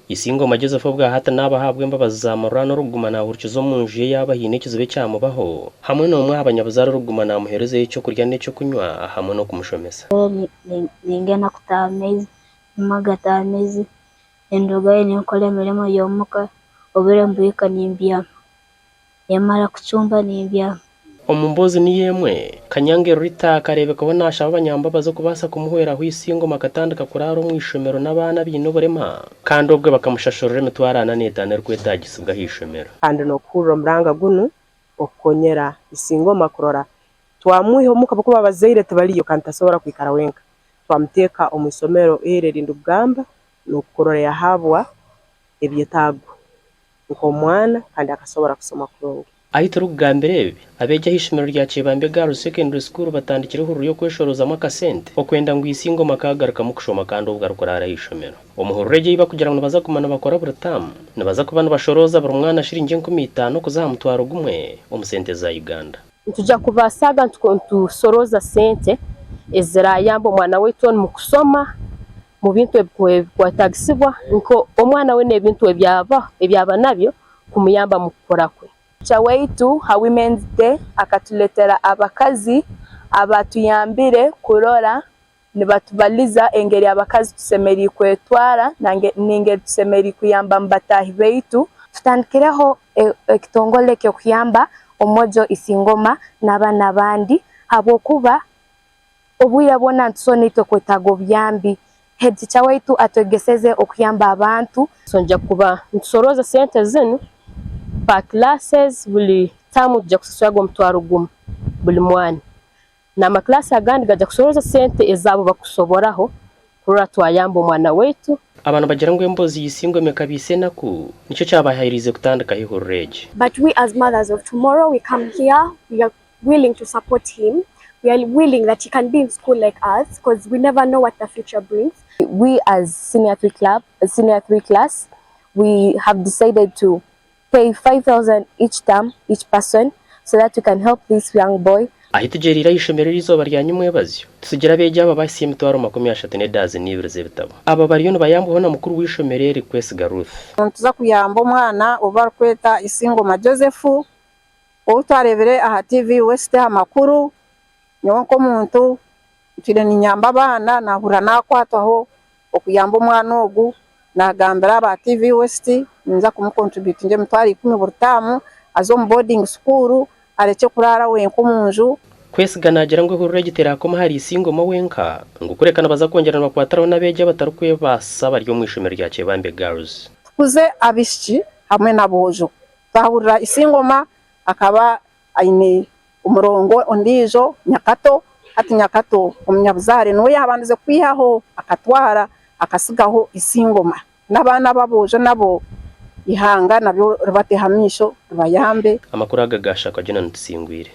Isingoma Joseph obwahati naaba ahabwa embabazi za Mururani orikuguma nahurikiza omunju ye yaaba haine ekizibu ekyamubaho hamwe n'omwe aha banyabuzaare orikuguma namuherezayo ekyokurya n'ekyokunywa hamwe n'okumushomesa. Ningenda kutaha amaizi, nimara gataha amaizi, nindugayo ninkora emirimo y'omuka, obwire nibuhika nimbyama, nimara kucumba nimbyama. Omu mboozi niyo emwe, Kanyange Rita akareebekaho naashaba abanyambabazi okubaasa kumuhwera ahu Isingoma akatandika kuraara omu ishomero n'abaana abaine oburema kandi obwe bakamushashurira emitwaro ana n'etaano erikwetaagisibwa aha ishomero. Kandi n'okuhurra omuranga gunu okukonyera Isingoma kurora twamwiha omuka habwokuba abazaire tibaliyo kandi tasobora kwikara wenka, twamuteeka omu isomero eri erindikugamba n'okurora yahabwa ebyetaago nk'omwana kandi akasobora kusoma kurungi. Ahi turikugambira ebi, abeegi aha ishomero rya Kyebambe Girls Secondary School batandikire ehururu y'okweshorozamu akasente okwenda ngu Isingoma akaagarukamu kushoma kandi obwo arikuraara aha ishomero. Omu hururu egi ei barikugira ngu nibaza kuguma nibakora buri taamu, nibaza kuba nibashorooza buri mwana shiringi 5000 kuza aha mutwaro gumwe omu sente za Uganda. Nitwija kubaasaaga nitusorooza sente eziraayamba omwana waitu omu kusoma, mu bintu ebikwetaagisibwa nka omwana we n'ebintu ebi aba nabyo kumuyamba omu kukura kwe. Teacher waitu ha Women's Day akatuletera abakazi abatuyambire kurora nibatubaliza engeri abakazi tusemeriire kwetwara n'engeri tusemeriire kuyambamu bataahi baitu. Tutandikireho ekitongole ky'okuyamba Omwojo Isingoma n'abaana abandi habwokuba obwire bwona nitusobora naitwe kwetaaga obuyambi. Head teacher waitu atwegeseze okuyamba abantu. So nija kuba nitusorooza sente zinu per classes buli term nituja kusasuraga omutwaro gumu buli mwana. N'amakilasi agandi gaija kusorooza sente ezaabo bakusoboraho kurora twayamba omwana waitu. Aba nibagira ngu emboozi ya Isingoma ekabaitsa enaku, nikyo kyabahairiize kutandikaho ehururu egi. But we as mothers of tomorrow we come here, we are willing to support him, we are willing that he can be in school like us coz we never know what the future brings. We as senior 3 club, senior 3 class, we have decided to pay 5000 each term each person so that we can help this young boy. Ahi tugyereire aha ishomero eriizooba rya nyimwebazyo, tutsigira abeegi aba bahitsya emitwaro 32 n'ezaazini z'ebitabo. Aba bariyo nibayambwaho na mukuru w'eishomero eri, Kwesiga Ruth. Nituza kuyamba omwana ou barikweta Isingoma Joseph ou twareebire aha TV West aha makuru. Nyowe nk'omuntu ntwire niinyamba abaana naahurira naakwatwaho okuyamba omwana ogu. Naagambira aba TV West ninza kumukontributinga emitwaro ikumi buri taamu aze omu boarding school arekye kuraara wenka omu nju. Kwesiga naagira ngu ehururu egi teraakoma ahari Isingoma wenka, ngu kureka nibaza kwongyera nibakwatiraho n'abeegi abatarikwebaasa abari omu ishomero rya Kyebambe Girls. Tukuze abaishiki hamwe n'aboojo. Twahurira Isingoma akaba aine omurongo ondiijo Nyakato, hati Nyakato omunyabuzaare niwe yaabandize kwihaho akatwara akatsigaho Isingoma. N'abaana b'aboojo nabo eihanga naryo ribateho amaisho ribayambe. Amakuru aga gaashakwa Jonah Tusingwire.